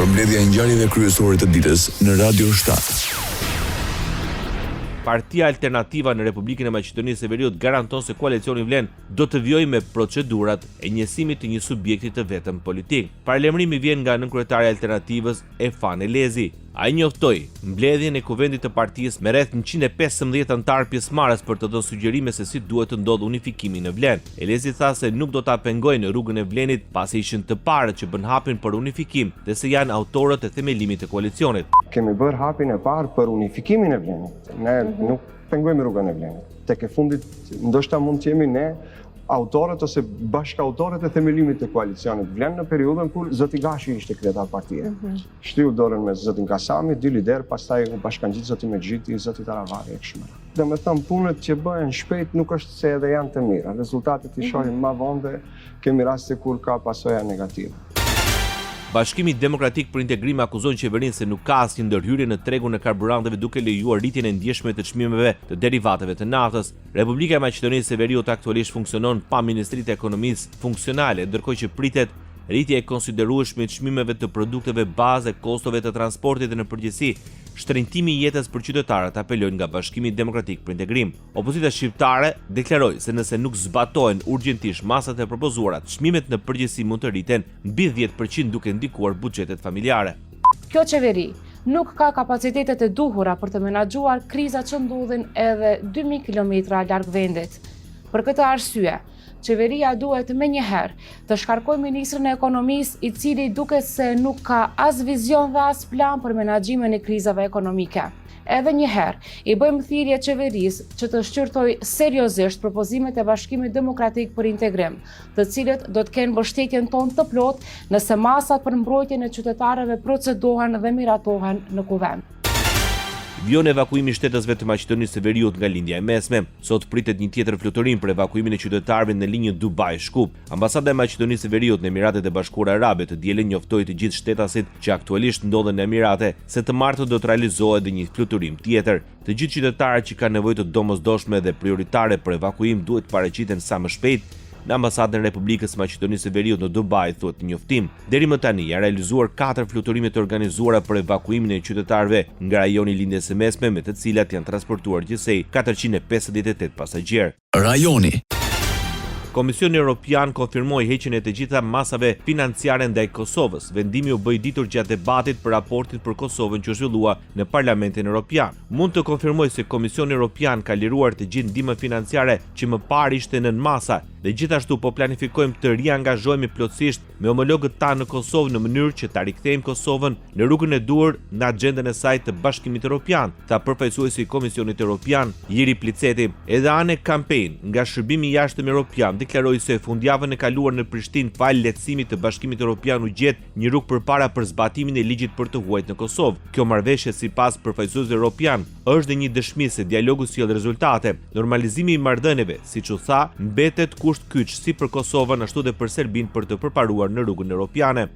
Përmbledhja e ngjarjeve kryesore të ditës në Radio 7. Partia Alternativa në Republikën e Maqedonisë së Veriut garanton se koalicioni Vlen do të vijojë me procedurat e njësimit të një subjekti të vetëm politik. Paralajmërimi vjen nga nënkryetari i Alternativës, Irfan Elezi. Ai njoftoi mbledhjen e Kuvendit të Partisë me rreth 115 anëtarë pjesëmarrës për të dhënë sugjerime se si duhet të ndodhë unifikimi në Vlen. Elezi tha se nuk do ta pengojnë rrugën e Vlenit pasi ishin të parët që bënë hapin për unifikim dhe se janë autorët e themelimit të koalicionit. Kemi bërë hapin e parë për unifikimin e Vlenit. Ne nuk pengojmë rrugën e Vlenit. Tek e fundit, ndoshta mund të jemi ne autorët ose bashkautorët e themelimit të koalicionit Vlen në periudhën kur zoti Gashi ishte kryetar partie. Shtriu dorën me zotin Kasami, dy liderë, pastaj u bashkangjit zoti Mexhiti, zoti Taravari e kështu me radhë. Domethënë punët që bëhen shpejt nuk është se edhe janë të mira. Rezultatet i shohim ma vonë dhe kemi raste kur ka pasoja negative. Bashkimi Demokratik për Integrim akuzon qeverinë se nuk ka asnjë ndërhyrje në tregun e karburanteve duke lejuar rritjen e ndjeshme të çmimeve të derivateve të naftës. Republika e Maqedonisë së Veriut aktualisht funksionon pa Ministri të Ekonomisë funksionale, ndërkohë që pritet rritje e konsiderueshme e çmimeve të produkteve bazë e kostove të transportit dhe në përgjithësi shtrenjtimi i jetës për qytetarët, apelojnë nga Bashkimi Demokratik për Integrim. Opozita shqiptare deklaroi se nëse nuk zbatohen urgjentisht masat e propozuara, çmimet në përgjithësi mund të rriten mbi 10% duke ndikuar buxhetet familjare. Kjo qeveri nuk ka kapacitetet e duhura për të menaxhuar krizat që ndodhin edhe 2000 kilometra larg vendit. Për këtë arsye, qeveria duhet menjëherë të shkarkojë ministrin e Ekonomisë, i cili duket se nuk ka as vizion dhe as plan për menaxhimin e krizave ekonomike. Edhe një herë, i bëjmë thirrje qeverisë që të shqyrtojë seriozisht propozimet e Bashkimit Demokratik për Integrim, të cilët do të kenë mbështetjen tonë të plotë nëse masat për mbrojtjen e qytetarëve procedohen dhe miratohen në Kuvend. Vijon evakuimi i shtetasve të Maqedonisë së Veriut nga Lindja e Mesme. Sot pritet një tjetër fluturim për evakuimin e qytetarëve në linjën Dubai-Shkup. Ambasada e Maqedonisë së Veriut në Emiratet e Bashkuara Arabe të dielën njoftoi të gjithë shtetasit që aktualisht ndodhen në Emirate se të martën do të realizohet dhe një fluturim tjetër. Të gjithë qytetarët që kanë nevojë të domosdoshme dhe prioritare për evakuim duhet të paraqiten sa më shpejt në Ambasadën e Republikës së Maqedonisë së Veriut në Dubai, thuhet në njoftim. Deri më tani janë realizuar katër fluturime të organizuara për evakuimin e qytetarëve nga rajoni i Lindjes së Mesme, me të cilat janë transportuar gjithsej 458 pasagjerë. Rajoni. Komisioni Europian konfirmoi heqjen e të gjitha masave financiare ndaj Kosovës. Vendimi u bë i ditur gjatë debatit për raportin për Kosovën që u zhvillua në Parlamentin Europian. Mund të konfirmoj se Komisioni Europian ka liruar të gjithë ndihmën financiare që më parë ishte nën masa dhe gjithashtu po planifikojmë të riangazhohemi plotësisht me homologët tanë në Kosovë në mënyrë që ta rikthejmë Kosovën në rrugën e duhur në axhendën e saj të Bashkimit Europian, tha përfaqësuesi i Komisionit Europian, Jiri Pliceti. Edhe Anne Campaign, nga Shërbimi i Jashtëm Europian, deklaroi se fundjavën e kaluar në Prishtinë falë lehtësimit të Bashkimit Europian u gjet një rrugë përpara për zbatimin e ligjit për të huajt në Kosovë. Kjo marrëveshje sipas përfaqësuesit europian është dhe një dëshmi se dialogu sjell rezultate. Normalizimi i marrëdhënieve, siç u tha, mbetet kusht kyç si për Kosovën ashtu dhe për Serbinë për të përparuar në rrugën europiane.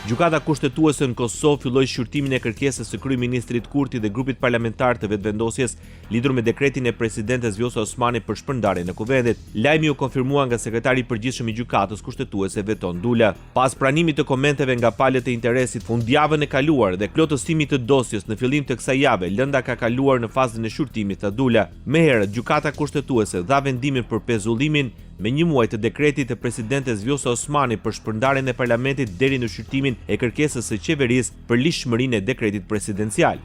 Gjykata Kushtetuese në Kosovë filloi shqyrtimin e kërkesës së kryeministrit Kurti dhe grupit parlamentar të Vetëvendosjes lidhur me dekretin e presidentes Vjosa Osmani për shpërndarjen e Kuvendit. Lajmi u konfirmua nga sekretari i përgjithshëm i Gjykatës Kushtetuese Veton Dula. Pas pranimit të komenteve nga palët e interesit fundjavën e kaluar dhe plotësimit të dosjes në fillim të kësaj jave, lënda ka kaluar në fazën e shqyrtimit, tha Dula. Më herët, Gjykata Kushtetuese dha vendimin për pezullimin me një muaj të dekretit të presidentes Vjosa Osmani për shpërndarjen e parlamentit deri në shqyrtimin e kërkesës së qeverisë për ligjshmërinë e dekretit presidencial.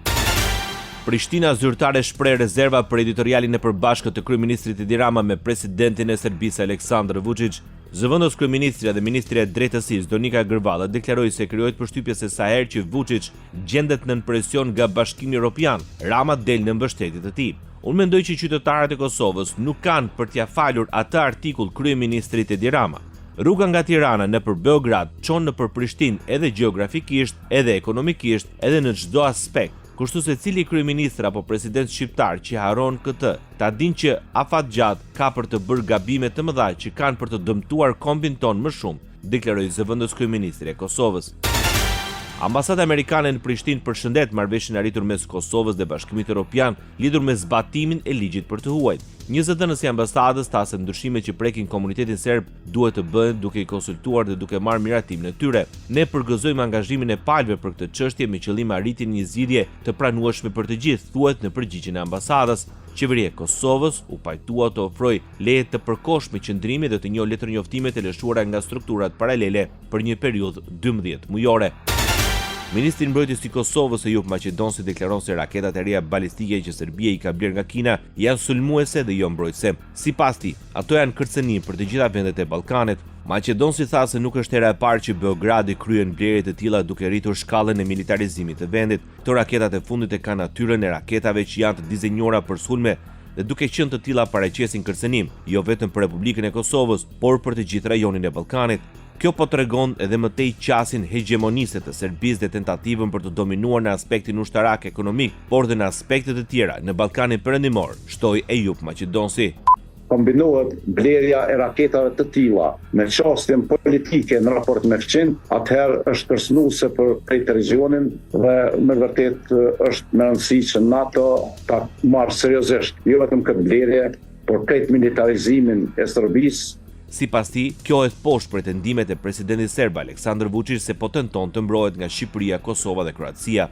Prishtina zyrtare shpreh rezerva për editorialin e përbashkët të kryeministrit Edi Rama me presidentin e Serbisë Aleksandr Vučić. Zëvendës kryeministrja dhe ministrja e Drejtësisë Donika Gërvalla deklaroi se krijohet përshtypja se sa herë që Vučić gjendet nën presion nga Bashkimi Evropian, Rama del në mbështetje të tij. Unë mendoj që qytetarët e Kosovës nuk kanë për t'ia falur atë artikull kryeministrit Edi Rama. Rruga nga Tirana nëpër Beograd çon nëpër Prishtinë edhe gjeografikisht, edhe ekonomikisht, edhe në çdo aspekt. Kështu secili kryeministër apo president shqiptar që harron këtë, ta dinë që afatgjatë ka për të bërë gabime të mëdha që kanë për të dëmtuar kombin tonë më shumë, deklaroi zëvendës kryeministrja e Kosovës. Ambasada amerikane në Prishtinë përshëndet marrëveshjen e arritur mes Kosovës dhe Bashkimit Europian lidhur me zbatimin e ligjit për të huajt. Një zëdhënës i ambasadës tha se ndryshimet që prekin komunitetin serb duhet të bëhen duke i konsultuar dhe duke marrë miratimin e tyre. Ne përgëzojmë angazhimin e palëve për këtë çështje me qëllim arritjen e një zgjidhje të pranueshme për të gjithë, thuhet në përgjigjen e ambasadës. Qeveria e Kosovës u pajtua të ofrojë leje të përkohshme qëndrimi dhe të njohë letërnjoftimet e lëshuara nga strukturat paralele për një periudhë 12 mujore. Ministri i Mbrojtjes i Kosovës, Ejup Maqedonci deklaron se raketat e reja balistike që Serbia i ka blerë nga Kina janë sulmuese dhe jo mbrojtëse. Sipas tij, ato janë kërcënim për të gjitha vendet e Ballkanit. Maqedonci tha se nuk është hera e parë që Beogradi kryen blerje të tilla duke rritur shkallën e militarizimit të vendit. Këto raketat e fundit e kanë natyrën e raketave që janë të dizenjuara për sulme dhe duke qenë të tilla paraqesin kërcënim, jo vetëm për Republikën e Kosovës, por për të gjithë rajonin e Ballkanit. Kjo po tregon edhe më tej qasjen hegjemoniste të Serbisë dhe tentativën për të dominuar në aspektin ushtarak ekonomik, por dhe në aspekte të tjera në Ballkanin Perëndimor, shtoi Ejup Maqedonci. Kombinohet blerja e raketave të tilla me qasjen politike në raport me fqinjtë, atëherë është kërcënuese për krejt regjionin dhe me vërtetë është me rëndësi që NATO ta marrë seriozisht jo vetëm këtë blerje, por krejt militarizimin e Serbisë. Sipas tij, kjo hedh poshtë pretendimet e presidentit serb Aleksandër Vuçiq se po tenton të mbrohet nga Shqipëria, Kosova dhe Kroacia.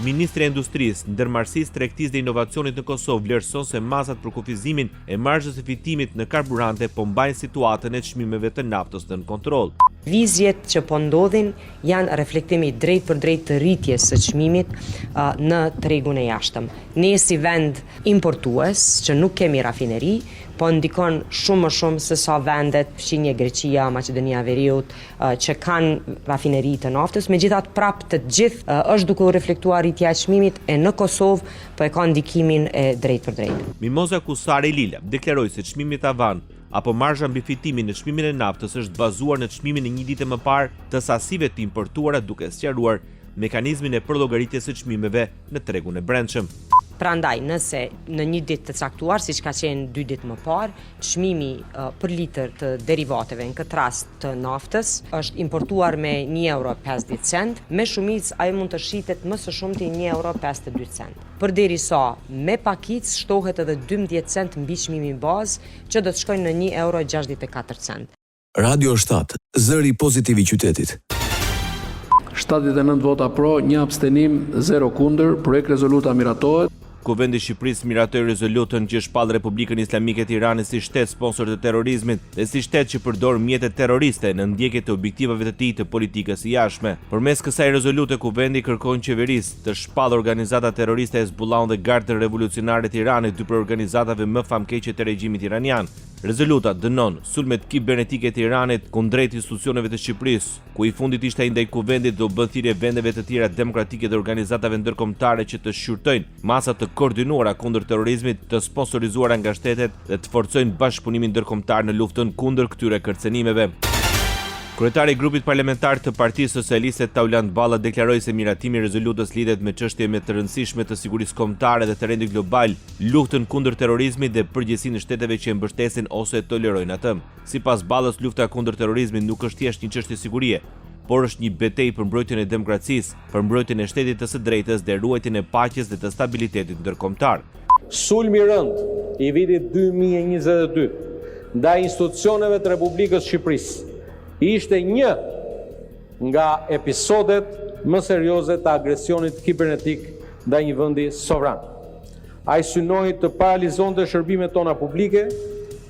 Ministrja e Industrisë, Ndërmarrësisë, Tregtisë dhe Inovacionit në Kosovë vlerëson se masat për kufizimin e marzhës së fitimit në karburante po mbajnë situatën e çmimeve të naftës nën kontroll. Lëvizjet që po ndodhin janë reflektim i drejtpërdrejtë të rritjes së çmimit në tregun e jashtëm. Ne si vend importues që nuk kemi rafineri, po ndikon shumë më shumë se sa vendet fqinje Greqia, Maqedonia e Veriut, që kanë rafineri të naftës, megjithatë prapë te të gjithë është duke u reflektuar rritja e çmimit e në Kosovë po e ka ndikimin e drejtpërdrejtë. Mimoza Kusari Lila deklaroi se çmimi tavan apo marzha mbi fitimin në çmimin e naftës është bazuar në çmimin e një dite më parë të sasive të importuara duke sqaruar mekanizmin e përllogaritjes së çmimeve në tregun e brendshëm. Prandaj, nëse në një ditë të caktuar, siç ka qenë dy ditë më parë, çmimi për litër të derivateve, në këtë rast të naftës, është importuar me një euro e 50 cent, me shumicë ajo mund të shitet më së shumti një euro 52 cent. Përderisa me pakicë shtohet edhe 12 cent mbi çmimin bazë, që do të shkojë në një euro e 64 cent. Radio 7, zëri pozitiv i qytetit. 79 vota pro, një abstenim, 0 kundër, projekt-rezoluta miratohet. Kuvendi i Shqipërisë miratoi rezolutën që shpall Republikën Islamike të Iranit si shtet sponsor të terrorizmit dhe si shtet që përdor mjete terroriste në ndjekje të objektivave të tij të politikës së jashtme. Përmes kësaj rezolute Kuvendi kërkon qeverisë të shpallë organizatat terroriste Hezbollahun dhe Gardën Revolucionare të Iranit, dy prej organizatave më famkeqe të regjimit iranian. Rezoluta dënon sulmet kibernetike të Iranit kundrejt institucioneve të Shqipërisë, ku i fundit ishte ai ndaj Kuvendit dhe u bën thirrje vendeve të tjera demokratike dhe organizatave ndërkombëtare që të shqyrtojnë masa të koordinuara kundër terrorizmit të sponsorizuara nga shtetet dhe të forcojnë bashkëpunimin ndërkombëtar në luftën kundër këtyre kërcënimeve. Kryetari i grupit parlamentar të Partisë Socialiste Taulant Balla deklaroi se miratimi i rezolutës lidhet me çështje më të rëndësishme të sigurisë kombëtare dhe të rendit global, luftën kundër terrorizmit dhe përgjegjësinë e shteteve që e mbështesin ose e tolerojnë atë. Sipas Ballës, lufta kundër terrorizmit nuk është thjesht një çështje sigurie, por është një betejë për mbrojtjen e demokracisë, për mbrojtjen e shtetit të së drejtës dhe ruajtjen e paqes dhe të stabilitetit ndërkombëtar. Sulmi i rëndë i vitit 2022 ndaj institucioneve të Republikës së Shqipërisë ishte një nga episodet më serioze të agresionit kibernetik ndaj një vendi sovran. Ai synoi të paralizonte shërbimet tona publike,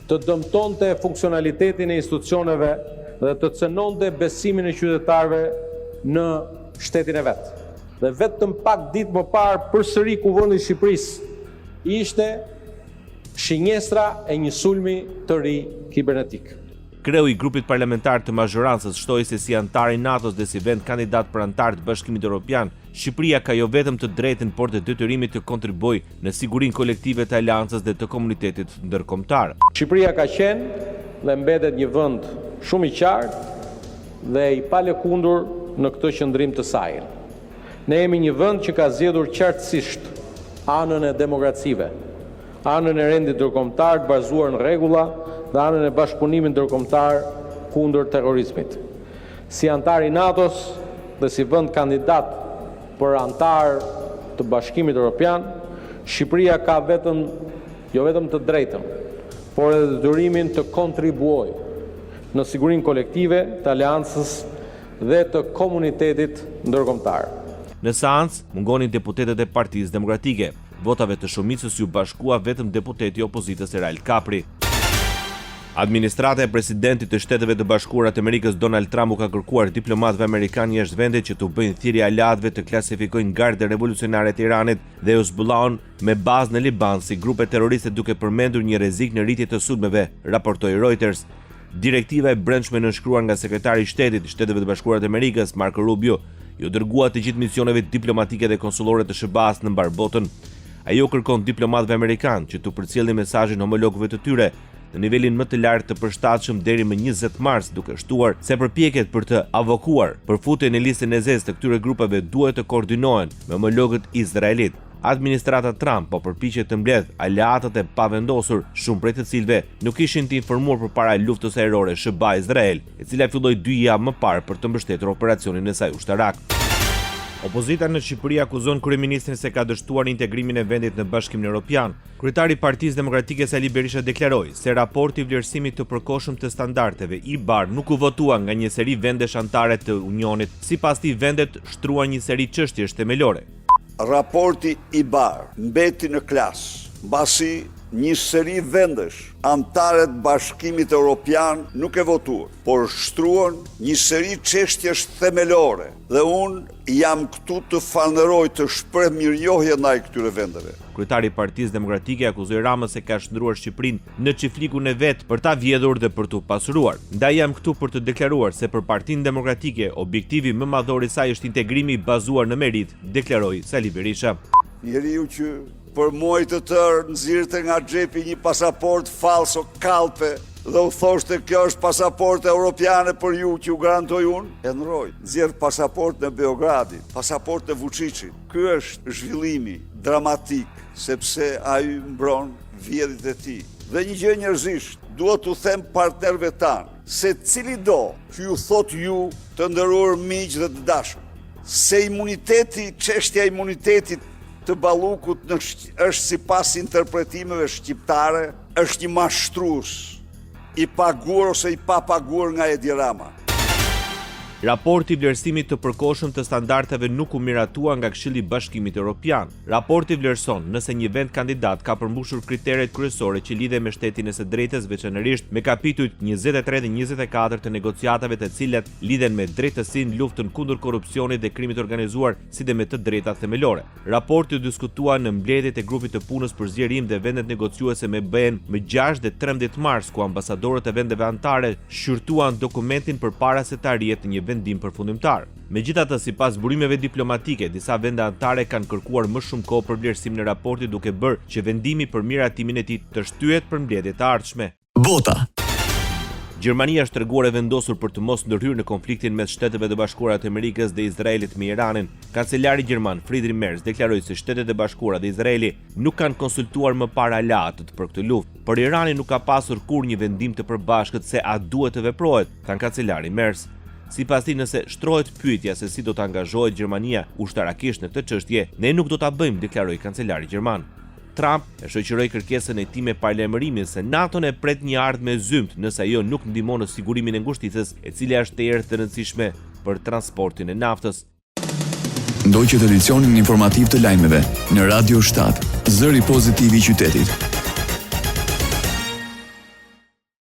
të dëmtonte funksionalitetin e institucioneve dhe të cenonte besimin e qytetarëve në shtetin e vet. Dhe vetëm pak ditë më parë përsëri Kuvendi i Shqipërisë ishte shënjestra e një sulmi të ri kibernetik. Kreu i grupit parlamentar të mazhorancës shtoi se si anëtar i NATO-s dhe si vend kandidat për anëtar të Bashkimit Evropian, Shqipëria ka jo vetëm të drejtën, por dhe detyrimin të kontribuojë në sigurinë kolektive të aleancës dhe të komunitetit ndërkombëtar. Shqipëria ka qenë dhe mbetet një vend shumë i qartë dhe i palëkundur në këtë qëndrim të saj. Ne jemi një vend që ka zgjedhur qartësisht anën e demokracive, anën e rendit ndërkombëtar të bazuar në rregulla dhe anën e bashkëpunimit ndërkombëtar kundër terrorizmit. Si anëtar i NATO-s, dhe si vend kandidat për anëtar të Bashkimit Europian, Shqipëria ka vetëm jo vetëm të drejtën, por edhe detyrimin të kontribuojë në sigurinë kolektive të Aleancës dhe të komunitetit ndërkombëtar. Në seancë, mungonin deputetët e Partisë Demokratike. Votave të shumicës iu bashkua vetëm deputeti i opozitës Erald Kapri. Administrata e presidentit të Shteteve të Bashkuara të Amerikës Donald Trump u ka kërkuar diplomatëve amerikanë jashtë vendit që t'u bëjnë thirrje aleatëve të klasifikojnë Gardën Revolucionare të Iranit dhe Hezbollahun me bazë në Liban si grupe terroriste duke përmendur një rrezik në rritje të sulmeve, raportoi Reuters. Direktiva e brendshme nënshkruar nga Sekretari i Shtetit i Shteteve të Bashkuara të Amerikës, Marco Rubio, iu dërgua të gjithë misioneve diplomatike dhe konsullore të SHBA-së në mbarë botën. Ajo kërkon diplomatëve amerikanë që t'u përcjellin mesazhin homologëve të tyre në nivelin më të lartë të përshtatshëm deri më 20 mars, duke shtuar se përpjekjet për të avokuar për futjen në listën e zezë të këtyre grupeve duhet të koordinohen me homologët izraelitë. Administrata Trump po përpiqet të mbledhë aleatët e pavendosur, shumë prej të cilëve nuk ishin të informuar përpara luftës ajrore SHBA-Izrael, e cila filloi dy javë më parë për të mbështetur operacionin e saj ushtarak. Opozita në Shqipëri akuzon kryeministrin se ka dështuar në integrimin e vendit në Bashkimin Europian. Kryetari i Partisë Demokratike Sali Berisha deklaroi se raporti i vlerësimit të përkohshëm të standardeve IBAR nuk u votua nga një seri vendesh anëtare të Unionit. Sipas tij, vendet shtruan një seri çështjesh themelore. Raporti IBAR mbeti në klasë, mbasi një seri vendesh anëtare të Bashkimit Europian nuk e votuan, por shtruan një seri çështjesh themelore dhe unë jam këtu të falënderoj, të shpreh mirënjohje ndaj këtyre vendeve. Kryetari i Partisë Demokratike akuzoi Ramën se ka shndërruar Shqipërinë në çiflikun e vet për ta vjedhur dhe për t'u pasuruar. Ndaj jam këtu për të deklaruar se për Partinë Demokratike objektivi më madhor i saj është integrimi i bazuar në meritë, deklaroi Sali Berisha. Njeriu që për muaj të tërë nxirrte nga xhepi një pasaportë fallso kallpe dhe u thoshte kjo është pasaportë europiane për ju që ju garantoj unë, e ndërroi. Nxjerr pasaportën e Beogradit, pasaportën e Vuçiçit. Ky është zhvillimi dramatik, sepse ai mbron vjedhjet e tij. Dhe një gjë njerëzisht, dua t'u them partnerëve tanë, se cilido që ju thotë ju të nderuar miq dhe të dashur, Se imuniteti, çështja e imunitetit të Ballukut në është sipas interpretimeve shqiptare, është një mashtrues i paguar ose i papaguar nga Edi Rama. Raporti i vlerësimit të përkohshëm të standardeve nuk u miratua nga Këshilli i Bashkimit Europian. Raporti vlerëson nëse një vend kandidat ka përmbushur kriteret kryesore që lidhen me shtetin e së drejtës, veçanërisht me kapitujt 23 dhe 24 të negociatave të cilat lidhen me drejtësinë, luftën kundër korrupsionit dhe krimit të organizuar, si dhe me të drejtat themelore. Raporti u diskutua në mbledhjet e grupit të punës për zgjerim dhe vendet negociuese me BE-në më 6 dhe 13 mars, ku ambasadorët e vendeve anëtare shqyrtuan dokumentin përpara se të arrihet në një vendim përfundimtar. Megjithatë, sipas burimeve diplomatike, disa vende anëtare kanë kërkuar më shumë kohë për vlerësimin e raportit duke bërë që vendimi për miratimin e tij të shtyhet për mbledhje të ardhshme. Bota. Gjermania është treguar e vendosur për të mos ndërhyrë në konfliktin mes Shteteve të Bashkuara të Amerikës dhe Izraelit me Iranin. Kancelari gjerman Friedrich Merz deklaroi se Shtetet e Bashkuara dhe Izraeli nuk kanë konsultuar më parë aleatët për këtë luftë, por Irani nuk ka pasur kurrë një vendim të përbashkët se a duhet të veprohet, tha kancelari Merz. Sipas tij, nëse shtrohet pyetja se si do të angazhohet Gjermania ushtarakisht në këtë çështje, ne nuk do ta bëjmë, deklaroi kancelari gjerman. Trump e shoqëroi kërkesën e tij me paralajmërimin se NATO-n e pret një ardhme e zymtë nëse ajo nuk ndihmon në sigurimin e ngushticës, e cila është tejet e rëndësishme për transportin e naftës. Ndoqët edicionin informativ të lajmeve në Radio 7, zëri pozitiv i qytetit.